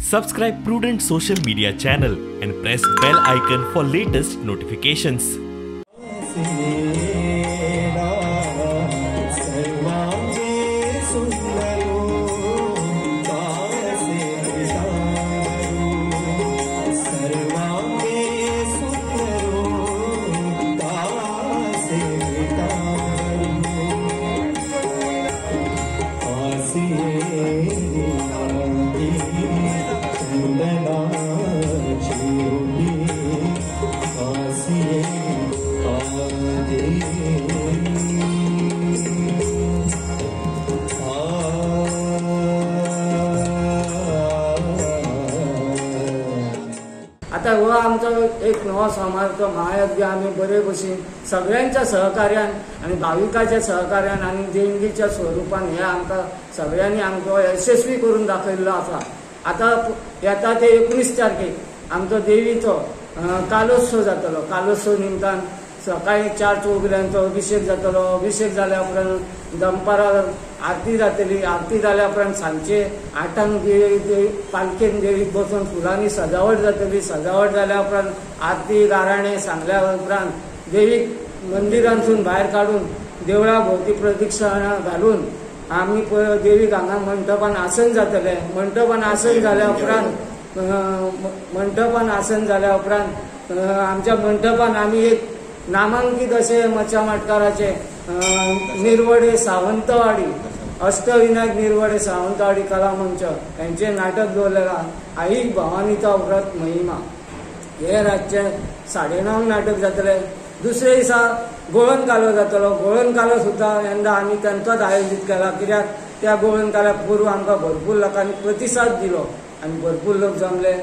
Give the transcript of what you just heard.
Subscribe Prudent Social Media channel and press bell icon for latest notifications. आता हो आमचो एक नवो सोमार तो महायज्ञ आमी बरे भशेन सगळ्यांच्या सहकार्यान आनी भाविकाच्या सहकार्यान आनी देणगीच्या स्वरुपान हे आमकां सगळ्यांनी आमकां यशस्वी करून दाखयल्लो आसा. आतां येता ते 19 तारखेक आमचो देवीचो कालोत्सव जातलो. कालोत्सव निमतान सकाळी 4 चौगुल्यांचो अभिषेक जातलो. अभिषेक जाल्या उपरांत दनपारां आरती जातली. आरती जाल्या उपरांत सांजचे 8 देवी पालखेन देवीक बसून फुलांनी सजावट जातली. सजावट जाल्या उपरांत आरती गाराणे सांगल्या उपरांत देवीक मंदिरांतसून भायर काडून देवळा भोंवती प्रदक्षिणा घालून आमी देवीक हांगा मंटपान आसन जातलें. मंटपान आसन जाल्या उपरांत आमच्या मंटपान आमी एक नामांकीत अशे मच्या माटकाराचे निर्वडे सावंतवाडी अष्टविनायक निर्वडे सावंतवाडी कला मंच हेंचें नाटक दवरलें आई भवानीचा व्रत महिमा. हे रातचे 9:30 नाटक जातलें. दुसरे दिसा गोळण कालो जातलो. गोळण कालो सुद्दां यंदा आमी तांचोच आयोजीत केला, कित्याक त्या गोळण काल्याक पूर्व आमकां भरपूर लोकांनी प्रतिसाद दिलो आनी भरपूर लोक जमले.